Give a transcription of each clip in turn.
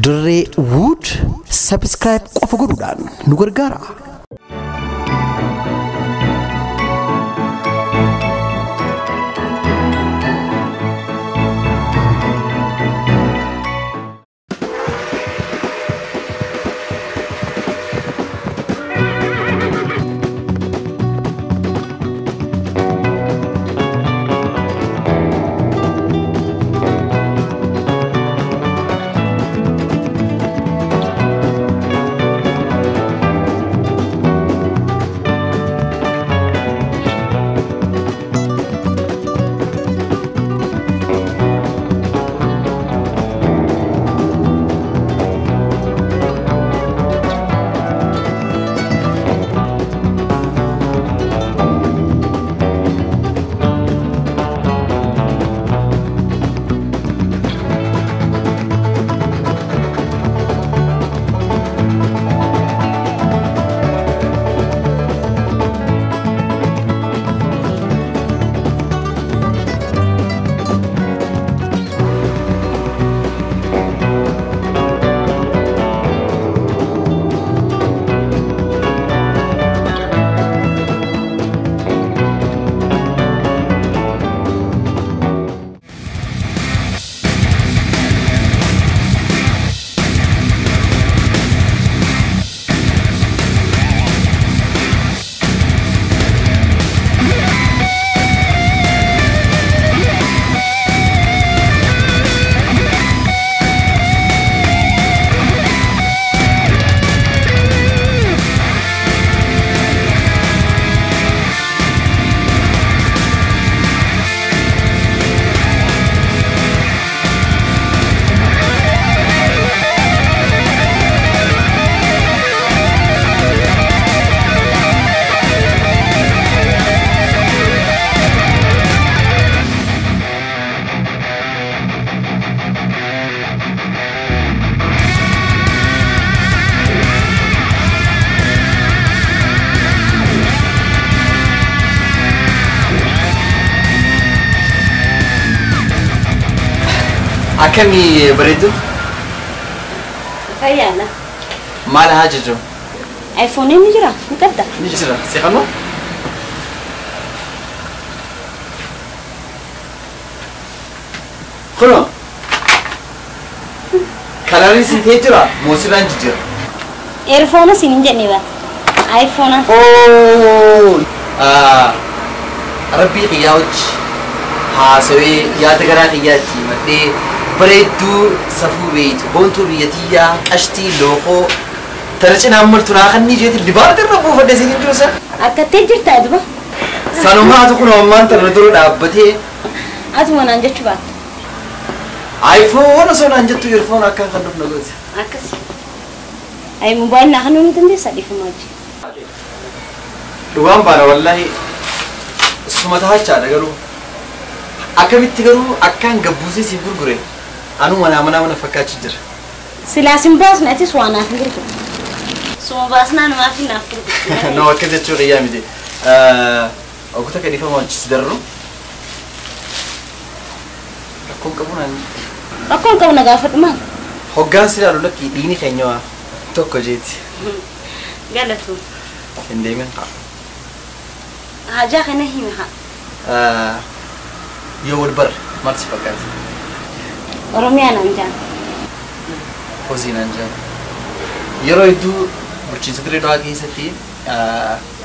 Dirree Wood subscribe qofa godhuudhaan nu gargaara. Akkamii bareedu? Fayyaadha. Maal haa jechuu? iPhone ni jira, ni qabda? Ni jira. Seeqannoo? Kunoo. Kalariin siin ta'ee jira, moosirraan jijjiira. Earphone siin hin jenne ba. iPhone. Oh! Rabbii qiyyaa wajji haasawee yaada garaa qiyyaatti himadhee bareedduu safuu beeytu boontuu biyya tiyyaa qashtii lookoo tana cinaan martu naa kan ni jeeti libaata irra buufadhe siin hin jiru san. Akkattee jirta aduba. Sanumaatu kun ammaan tana dura dhaabbatee. Atuma naan jechuu baatta. iPhone osoo naan jettu earphone akkaan kan dhufna gooti. Akkasi. Ay mobaayil naa kan nuti dandeessaa dhiifama wajji. Dhugaan baana wallaahi suma tahachaadha garuu. Akkamitti garuu akkaan gabbuusee siif gurgure anuu manaa manaa mana fakkaachaa jira. Silaas hin baasne atis waa naaf hin gurgurtu. Suma baasnaa namaaf hin naaf gurgurtu. No akkas jechuu qiyyaa miti. Oggota kan dhiifama wajji si darru. Rakkoon qabu naan. Rakkoon qabu na gaafadhu maal? Hoggaan si ilaalu lakkii dhiini keenya waa tokko jeeti. Galatu. Hin deemin haa. Hajaa kana himi haa. Yoo wal barre maal si fakkaata? Oromiyaa naan jaan. Hojii naan jaan. Yeroo hedduu bulchiinsa Dirree Dhawaa keessatti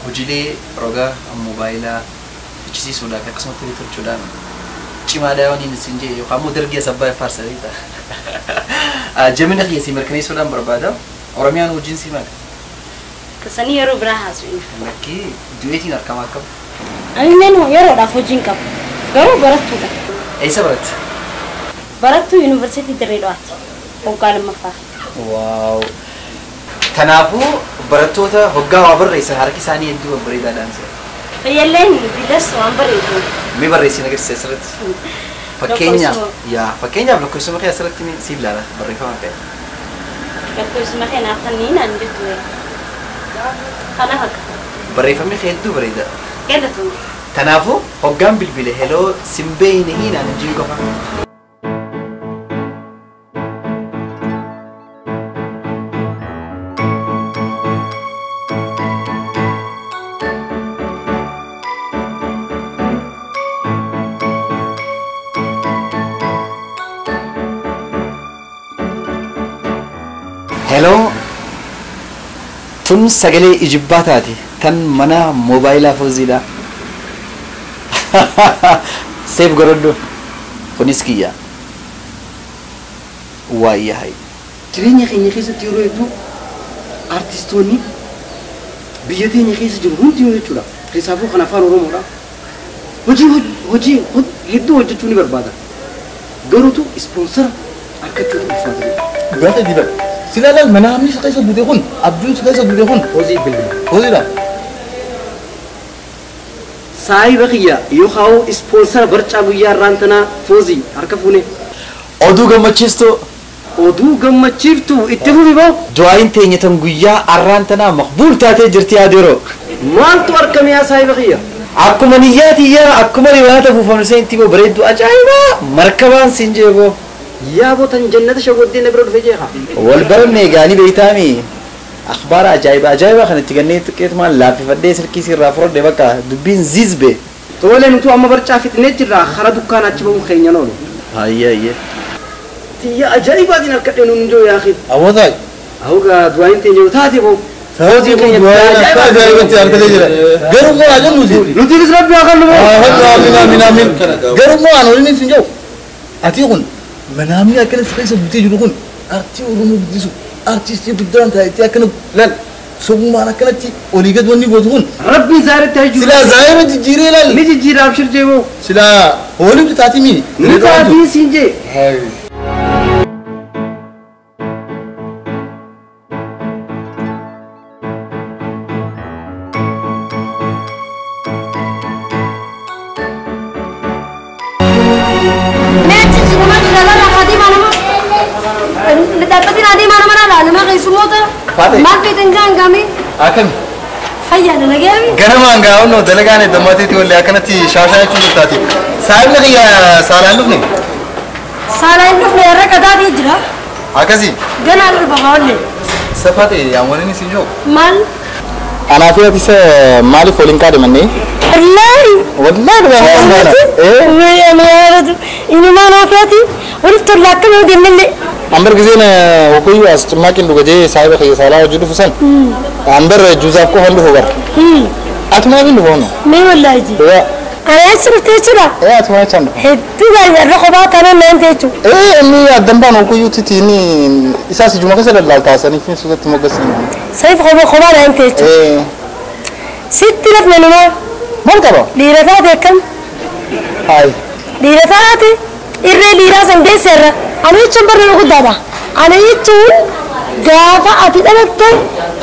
hojiilee roga moobaayilaa fichisiisuudhaaf akkasumas tolchuudhaan cimaadhaa waan inni siin jee yookaan immoo dargii asabbaa faarsanii ta'a. Jamina kiyya si mirkaneessuudhaan barbaada. Oromiyaan hojiin si maali? Kasanii yeroo biraa haasofna. Lakkii du'eetiin harkamaa qabu. Ani yeroodhaaf hojiin qabu. Garuu barattuudha. Eessa baratte? Barattuu yuunivarsiitii Dirree Dhawaati. Hoggaa lammaffaa. Waaw! Kanaafuu barattoota hoggaa waa barreessan harki isaanii hedduu babbareedaadhaan seera. Fayyalleen bilas waan bareedu. Mee barreessina agarsiisa asirratti. Fakkeenyaaf yaa fakkeenyaaf lakkoofsuma kee asirratti siif ilaala barreeffama kee. Lakkoofsuma kee naaf kan naan jettu. Kana fakkaata. Barreeffamni kee hedduu bareeda. Galatoomne. Kanaafuu hoggaan bilbile heloo simbee hin naan hin jiru qofa. Hello. Tun sagalee ijibbaa taate tan mana moobaayilaa Fooziidha. Seef godhadhu. Kunis kiyya. Waayyaa hayi. Jireenya keenya keessatti yeroo hedduu artistoonni biyya teenya keessa jiru hundinuu jechuudha. Keessaafuu kan afaan Oromoodha. Hojii hedduu hojjechuu ni barbaada. Garuutu ispoonsara argachuutu ulfaata. Gaafa diba. Silaalal manaamni si keessa guute kun abjuun si keessa guute kun. Hojii bilbila. Hojiidha. Saayiba kiyya yookaan ispoonsara barcaa guyyaa irraan tanaa Foozii harka fuune. Oduu gammachiistuu. Oduu gammachiiftuu itti fufi boo. Du'aayin teenya tan guyyaa arraan tanaa maqbuul taatee jirti yaadeeroo. Maaltu argame yaa saayiba kiyya? Akkuma niyyaa tiyyaa akkuma riwaata buufamnu seentii boo bareedduu ajaa'ibaa markabaan siin jeeboo. Yaa boo tan jannata shawwaddee na bira dhufe jeeqa. Wal baranne egaanii beeytaami. Akhbaara ajaa'iba ajaa'ibaa kan itti gannee xiqqeetumaan laaffifadhee silkii sirraa fudhadhe bakka dubbiin zizbe. Tolee nutu amma barcaa fixnee jirra hara dukkaana achi bahuun keenya oolu. Hayyee hayyee. Tiyya ajaa'ibaatiin harkadhee nuun jiru yaa akhi. Awwataa. Awugaa du'aayin teenya yoo taate boo. Hojii keenya ajaa'ibatti harkatee jira. Garuu moo ajaan nuti. Nutiinis rabbi haa kennu boo. Amiin amiin amiin. Garuu moo aan waliin sin jiru. Ati kun manaamni akkana si keessa guutee jiru kun artii Oromoo guddisu artistii guddaan taa'ee akkana laal sobummaan akkanatti olii gad wanni gootu kun. Rabbi zaayiratti haa jiru. Silaa zaayira jijjiiree laal. Ni jijjiira abshir jeeboo. Silaa hoolitu taati mii. Ni taatii siin jee. Maal feetan gaangame? Akkami? Fayyaadha nagaami. Ganamaan gaa'onnoo dalagaan heddummateetti wallee akkanatti shaashaa jechuun taate. Saayibni kiyya saalaan dhufne? Saalaan dhufne irra qadaatee jira. Akkasii? Ganaa dhufa baa'ollee. Safaate yaamwaniin isin jiru? Maal? Anaa fi atis maaliif waliin kaadhimannee? Wallaahi! Wallaahi dhugaa. Inumaan haafeeti walitti tolla akkana deemnellee. Ambar giseen hokuyyuu as cimaaqiin dhuga jee saayiba kiyya saalaa hojii dhufu san ambar juuzaaf qofan dhufu bara. Atumaa bin dhufu hono. Mee wallaahi ji. Dhugaa. Ana achi dhufte jechuudha. Ee atumaa achaan dhufu. Hedduu gaarii irra kophaa taanaan naan ta'e jechuudha. Ee inni addan baan hokuyyuu titi inni isaas ijuma keessa lallaaltaasanii fi suutatti moggasiin. Saniif kophaa naan ta'e jechuudha. Ee. Sitti lafne numaa. Maal qaba? Dhiira taate akkam? Hayi. Dhiira taate irree dhiiraa san geesseerra. Ani jechuun barnoo guddaadha. Ani jechuun gaafa ati dhalatte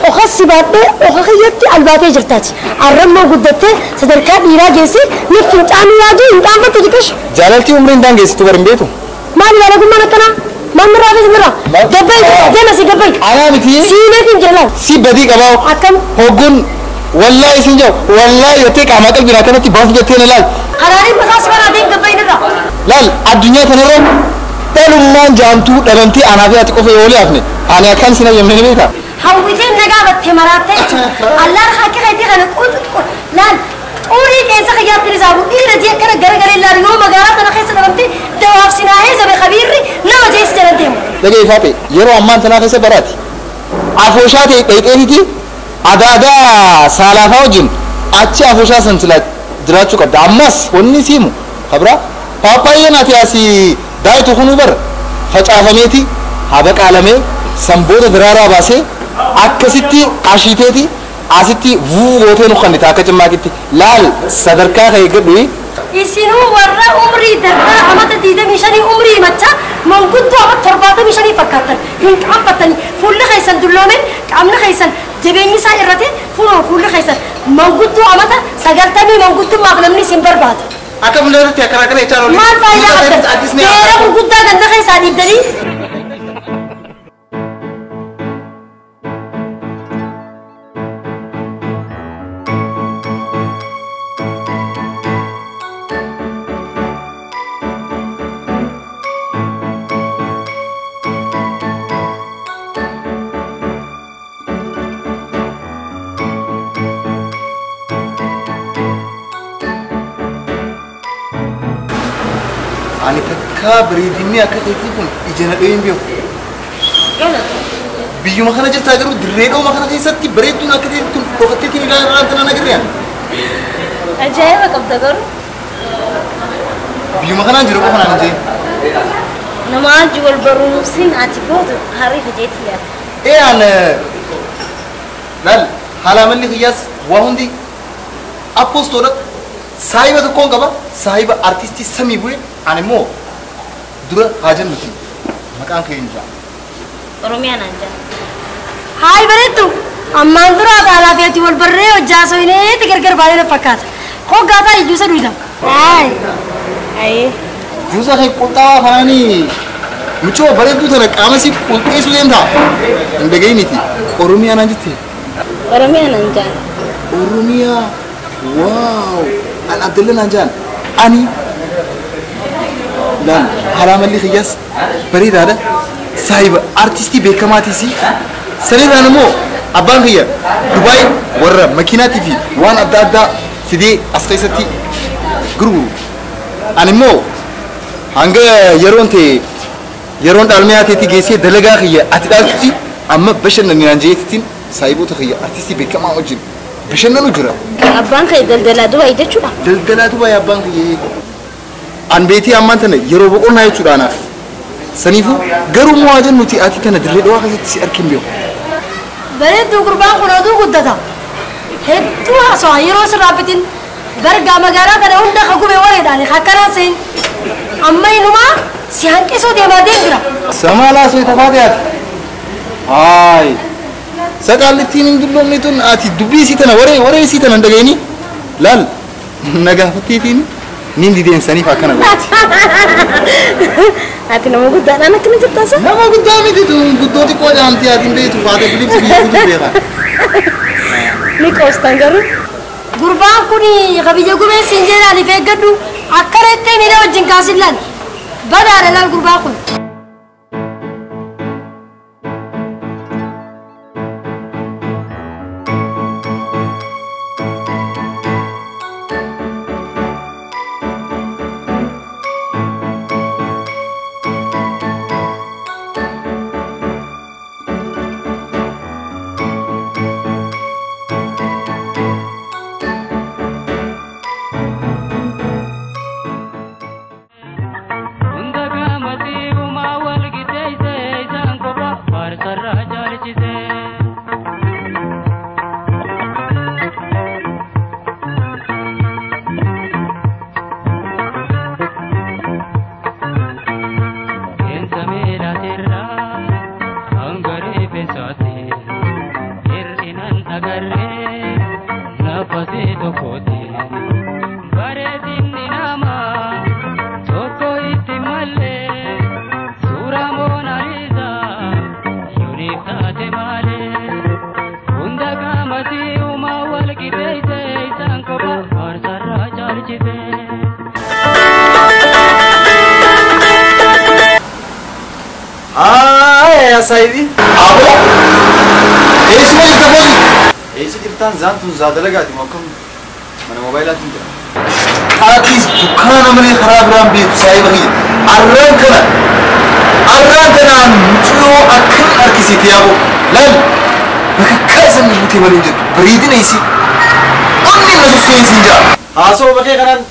oka si baadhee oka kiyyatti albaatee jirtaati. Arrammoo guddattee sadarkaa dhiiraa geessee ni fincaanii yaadu hin dhaanfattu xiqqeeshu. Jaalaltii umriin daangeessitu bari hin beektu. Maali jaalaltummaan akkanaa? Maal mirraa fi mirraa? Gabbayi deema si gabbayi. Anaa miti. Siineetiin jira laal. Si badii qabaa. Akkam? Hogguun wallaahi isin jiru wallaahi jettee qaamaa qalbiin akkanatti baasu jettee na laal. Karaaleen mataa si banaa deem gabbayi irraa. Laal addunyaa tanarra dhalummaan jaamtuu dhabamtee anaa fi ati qofa yoo hafne ani akkan sin hayyamne ni beektaa. Hawwiteen nagaa battee maraattee jechuudha. Allaan hakki keetii kana quutu laal xurii keessa kiyyaatti risaabu dhiira jee akkana garagalee laal yoo magaalaa tana keessa dhabamtee dawaaf sinaahee zabe kabiirri nama jees jalan deemu. Dhagee ifaa ta'e yeroo ammaan tanaa keessa baraati. Afooshaa ta'e dhayxeetiiti adaadaa saalaafaa wajjin achi afooshaa san jiraachuu qabda. Ammas wanni siimu kabira paappaayyeen ati asii daayitu kunuu bara facaafameeti habaqaalamee sanboota daraaraa baasee akkasitti ashiiteeti asitti vuu gootee nu kannita akka cimmaaqitti laal sadarkaa kee gadhu. Isinuu warra umrii dardara amata 25 umrii machaa manguddoo amata 75 fakkaattan hin qaanfattanii fuulli keessan dulloome qaamni keessan jabeenyi isaa irrate fuulli keessan manguddoo amata 90 manguddummaaf namni isin barbaada. Akka fuulduratti akkana akkana jechaa oolii. Maal faayidaa qabdan? Beera gurguddaa ganda keessaa dhiibdanii. Ani takka bareedinni akka keetii kun ija na dhahee hin beeku. Biyyuma kana jirtaa garuu dirree dhooma kana keessatti bareedduun akka ta'e tun dhokatteetiin ilaalaa tanaan agarreen. Ajaa'iba qabda garuu. Biyyuma kanaan jiru qofa naan hin jeen. Nama wajji wal barumsin ati gootu hariifa jeetii yaada. Ee an laal haala malli kiyyaas waa hundi appostoodha. Saahiba tokkoon qaba. Saahiba artistii samii bu'e ani immoo dura haa jennuti maqaan kee hin jaa. Oromiyaa naan jaa. Haay bareeddu ammaan dura alaa fi ati wal barree hojjaa soineeti gargar baay'ee na fakkaata. Hoggaataa iyyuu duuta. Haay. Ayee. Juusa kee qulxaawaa kanaanii mucoo bareedduu tana qaama si qulxeessuu deemtaa? Hin dhaga'initi. Oromiyaa naan jette. Oromiyaa naan jaa. Oromiyaa waaw an Abdalla naan jaan ani laal haala malli kiyyaas bareedaadha. Saahiba artistii beekamaatiisi. Sanirraan immoo abbaan kiyya Dubaay warra makiinaatii fi waan adda addaa fidee as keessatti gurguru. Ani immoo hanga yeroon ta'e yeroon dhaalmiyaa ta'etti geessee dalagaa kiyya ati dhaaltutti amma bashannanaan jeetittiin saahiboota kiyya artistii beekamaa wajjin bashannanu jira. Abbaan kee daldalaa Dubaay jechuudha. Daldalaa Dubaay abbaan kiyya. An beetii ammaan tana yeroo boqonnaa jechuudha anaaf. Saniifuu garuu moo haa jennuti ati tana dirree dhawaa keessatti si arkin beeku. Bareedduu gurbaan kun oduu guddata. Hedduu haasawaa yeroo sirraa bitin bargaa magaalaa kana hunda ka gube wareedhaan akkanaan seen amma inumaa si hanqisuu deemaa deem jira. Samaalaa soy tafaate ati. Haay. Saqaallittiin hin dulloomne tun ati dubbii isii tana waree waree isii tana hin dhaga'ini. Laal na gaafatteetiin nin dideen saniif akkana godhati. Ati nama guddaadhaan akkana jirtaa sa? Nama guddaa miti tun guddoo xiqqoo jaamti ati hin beektu faate bilibsi biyya guutuu beeka. Ni qoostan garuu. Gurbaan kun ka biyya gubeen siin jedhaan if eeggadhu akkana ittee miila wajjin kaasin laal. Badaadha laal gurbaan kun. Saahibi. Abo. Eessuma jirta booni? Eessa jirtaan zaantuun zaadalagaati moo akkam mana moobaayilaatiin jira. Atis dukkaana malee karaa biraan beektu saahiba kiyya. Arraan kana arraan kanaan mucoo akkam harkisite yaaboo. Laal bakka isan buutee malee hin jirtu bareedina isii onni na sossooyin siin jaa. Haasoo bakee kanaan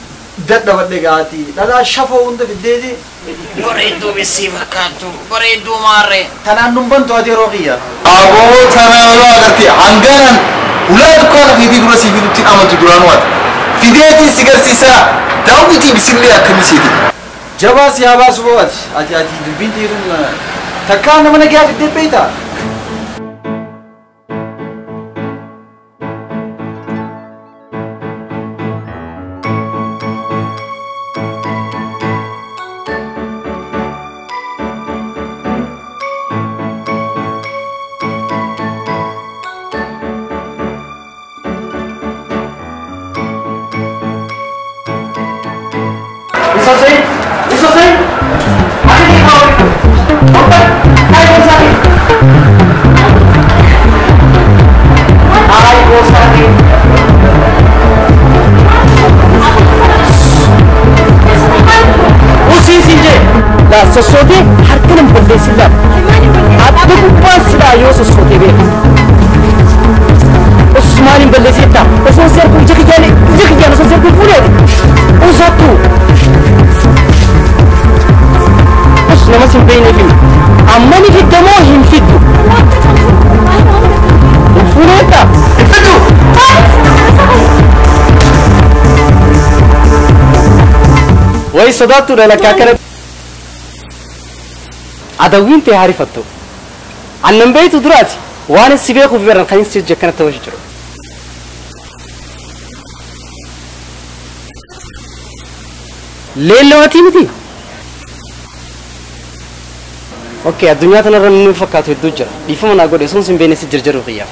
dadhabadhe gaati dhalaa shafoo hunda fiddeeti. Bareedduu bissii fakkaattu bareedduu maarree. Tanaan dhumbantu ati yeroo kiyya. Aboo tanaa yeroo agarte hangaanaan ulaa dukkaana keetii dura sii fidutti amantu duraanuu ati. Fideetiin si garsiisaa daawwitii bisillee akkamii seeti. Jabaa si haa baasu boo ati ati ati dubbiin ta'eetu takkaa nama nagaa fiddee beektaa. Isa Hussein. Wayi sodaattuudha lakka akkana. Adawwiin ta'e harifattu. Annan beeytu duraati waan si beekuuf baran kan si hojii akkana ta'uu jiru. Leellootii miti. Okay, addunyaa tanarra namni fakkaatu hedduu jira. Dhiifama naa godhe sun sin beene si jarjaruu xiyyaaf.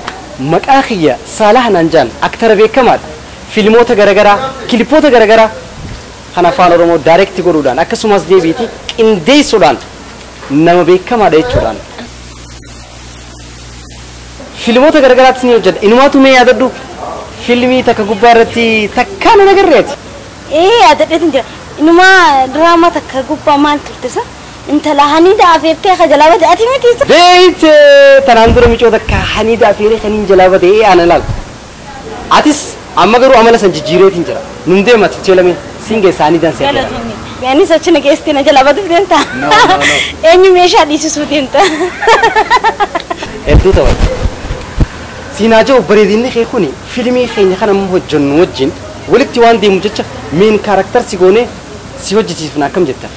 Maqaa kiyya Saalah Nanjaan aktara beekamaadha. Filmoota garaagaraa, kilipoota garaagaraa kan afaan Oromoo daayirekti godhuudhaan akkasumas deebiitii qindeessuudhaan nama beekamaadha jechuudhaan. Filmoota garaagaraattis ni hojjedha. Inumaatu mee yaadadhu filmii takka gubbaa irratti takkaa na agarreeti. Ee yaadadheetin jira. Inumaa diraamaa takka gubbaa maal turte sa? Intala Haniida afeertee ka jalaa bade ati miti isa? Beeyte tanaan dura micoo takka Haniida afeeree kaniin jalaa bade ee ana laal. Atis amma garuu amala san jijjiireetiin jira. Nun deema tolame siin geessa Haniidaan si afeera. Anis achi na geessitee na jalaa baduuf deemta. No, no, no. Eenyu meeshaa dhiisisuu deemta? Hedduu taphata. Siinaa jiru bareedinni kee kuni fiilmii keenya kana hojjennu wajjin walitti waan deemu jecha meen kaaraktar si goonee si hojjechiifna akkam jetta?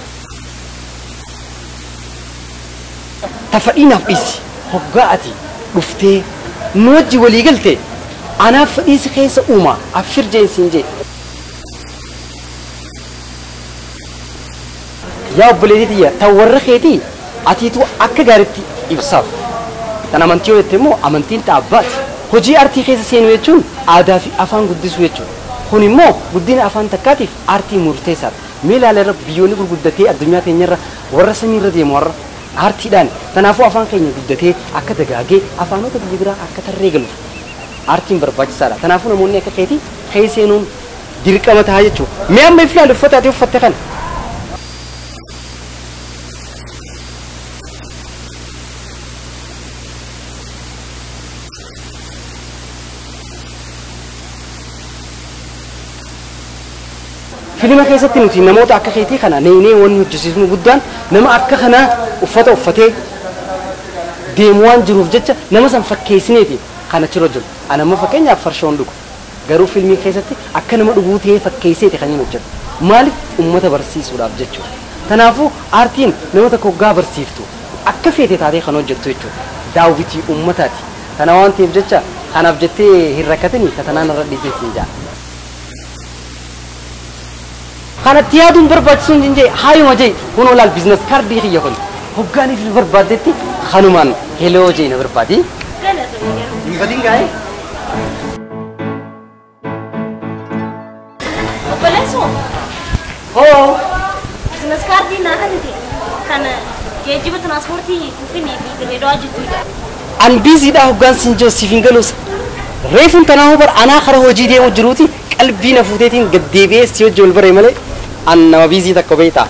Tafadhiinaaf dhiisi hoggaa ati dhuftee nu wajji walii galte anaaf fadhiisi keessa uuma abshir jeen siin jee. Yaa obboleettii tiyya tan warra keetii atiitu akka gaariitti ibsaaf. Tan amantii yoo jette immoo amantiin dhaabbaati. Hojii aartii keessa seenuu jechuun aadaa fi afaan guddisuu jechuudha. Kun immoo guddina afaan takkaatiif aartii murteessaadha. Mee ilaala irra biyyoonni gurguddatee addunyaa teenyarra warra samiirra deemu warra aartiidhaan. Kanaafuu afaan keenya guddatee akka dagaagee afaanota biyya biraa akka tarree galuuf aartiin barbaachisaadha. Kanaafuu namoonni akka keetii keessa seenuun dirqama ta'a jechuudha. Mee amma if ilaalu uffata ati uffatte kana. Filma keessatti nuti namoota akka keetii kana neenee wanni hojjisiisnu guddaan nama akka kanaa uffata uffatee deemu waan jiruuf jecha nama san fakkeessineeti kan achirra jiru. Ani amma fakkeenyaaf farshoon dhugu. Garuu filmii keessatti akka nama dhuguu ta'ee fakkeesseeti kan inni hojjetu. Maaliif uummata barsiisuudhaaf jechuudha. Kanaafuu aartiin nama tokko hoggaa barsiiftu akka feete taatee kan hojjettu jechuudha. Daawwitii uummataati. Kana waan ta'eef jecha kanaaf jettee hin rakkatini katanaan irra dhiisee siin ja'a. Kanatti yaaduun barbaachisuun hin jee haayuma jee kun olaal biizines kaardii kiyya kun hoggaaniif hin barbaaddetti kanumaan heloo jee na barbaadi. Hin badin gaa'ee. Obboleessoo. Hoo. Biizines kaardii naa kanite kan geejjiba tiraanspoortii Finfinnee fi Dirreedawaa jidduudha. An biiziidhaa hoggaan siin jiru siif hin galuus. Reefuun tanaa bar anaa kara hojii deemu jiruuti qalbii na fuuteetiin gad deebi'ee si hojii wal baree malee an nama biizii takka beektaa.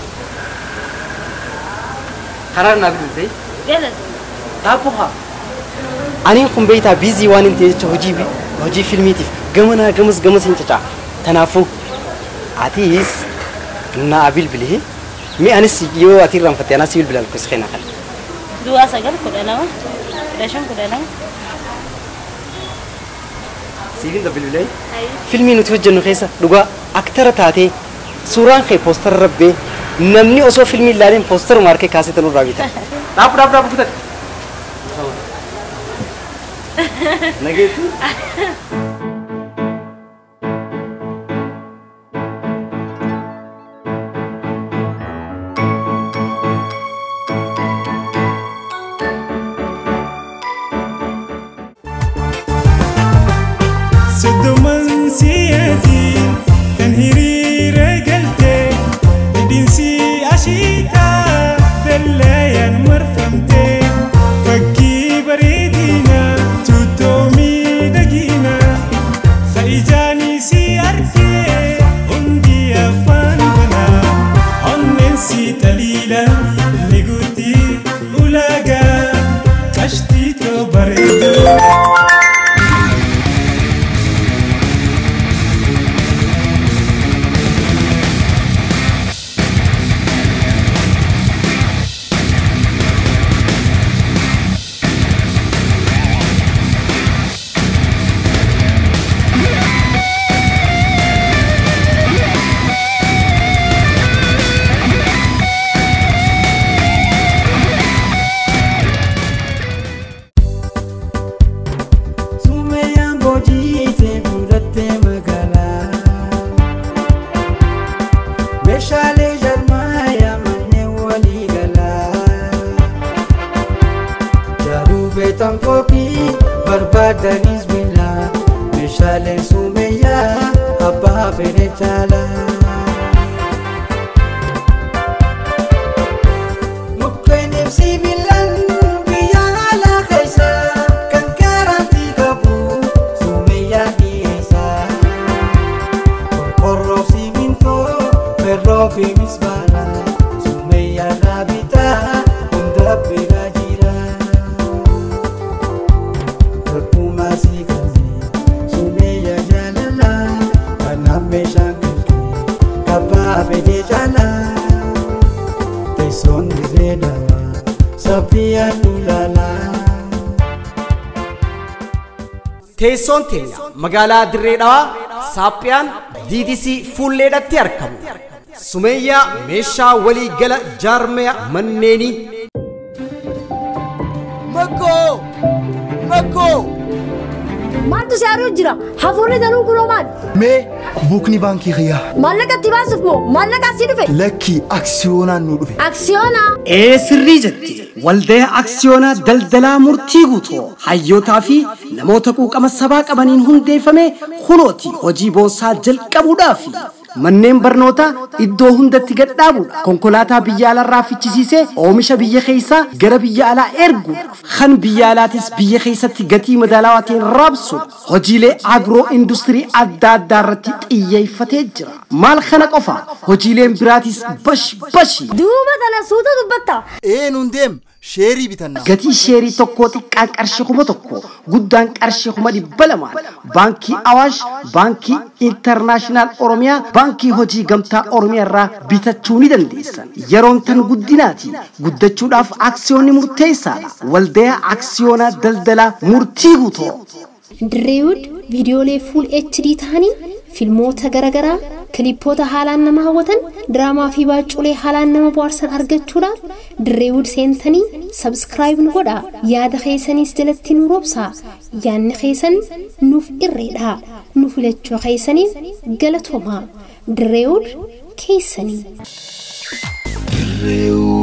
Karaa naa biizi. Taappoo haa. Aniin kun beektaa biizii waan hin ta'e jecha hojii filmiitiif gamanaa gamas gamas hin caca'a. Kanaafuu atiis naa bilbilee mi anis yoo ati irraanfatte anaa si bilbila lakkoofsa keenyaa kana. Duwwaa 9 12 15 12. Siifin bilbilee filmii nuti hojjennu keessa dhugaa aktara taatee suuraan kee poostara rabbee namni osoo filmii ilaaleen poosteruma harkee kaasee tanuu irraa bita. Dhaabbu dhaabbu dhaabbu kutadhu. Nageetti. Fakkii bareedina tuttoomii dhagina. Feetan kookii barbaadanis bilaa meeshaaleen sumeeyyaa abbaa fedhe caalaa. Mukkeen ibsi bilaan biyya alaa keessa kan garantii qabu sumeeyyaa dhiyeessa. Qorqorroo simintoo ferroo fi misbaara sumeeyyaa raabitaa hunda bira jira. Akkuma si kanneen sumeeyyaa jaalala kanaaf meeshaan kalqee kabbaa fedhe caalaa. Teessoon dirree dawaa saffiyaan ulaalaa. Teessoon teenya magaalaa Dirree Dhawaa Saaphiyaan DDC fuulleedhatti argamu. Sumeeyyaa meeshaa walii gala jaarmaya manneenii. Makkoo! Makkoo! Maaltu si haaruu jira? Hafuurri danuun kunoo maali? Mee buukni baankii kiyyaa. Maallaqa itti baasuuf moo maallaqa asii dhufe? Lakkii aksiyoonaan nu dhufe. Aksiyoonaa? Ee sirrii jetti. Waldaa aksiyoonaa daldalaa murtii guutuu hayyootaa fi namoota quuqama sabaa qabaniin hundeeffame kunooti hojii boonsaa jalqabuudhaaf manneen barnootaa iddoo hundatti gad dhaabuudha. Konkolaataa biyya alaarraa fichisiisee oomisha biyya keessaa gara biyya alaa erguudha. Kan biyya alaatis biyya keessatti gatii madaalawaa ta'een raabsuudha. Hojiilee agiroo industirii adda addaa irratti xiyyeeffatee jira. Maal kana qofa hojiileen biraatis bash bashi. Duuba tana suuta dubbatta. Ee nuun deem sheerii bitanna. Gatii sheerii tokkoo xiqqaan qarshii 1000 guddaan qarshii 200,000 baankii Awaash, baankii Intarnaashinaal Oromiyaa, baankii hojii gamtaa Oromiyaa irraa bitachuu ni dandeessan. Yeroon tan guddinaati. Guddachuudhaaf aksiyoonni murteessaadha. Waldaa aksiyoonaa daldalaa murtii guutuu. Dirreewud viidiyoolee fuul HD ta'anii filmoota garaagaraa kilipoota haalaan nama hawwatan diraamaa fi baaculee haalaan nama bohaarsan argachuudhaaf Dirreewud seentanii sabskiraayib nu godhaa. Yaada keessaniis jalatti nu roobsaa. Yaadni keessan nuuf irreedha. Nu filachuu keessaniif galatoomaa. Dirreewud keessanii. Dirreewud.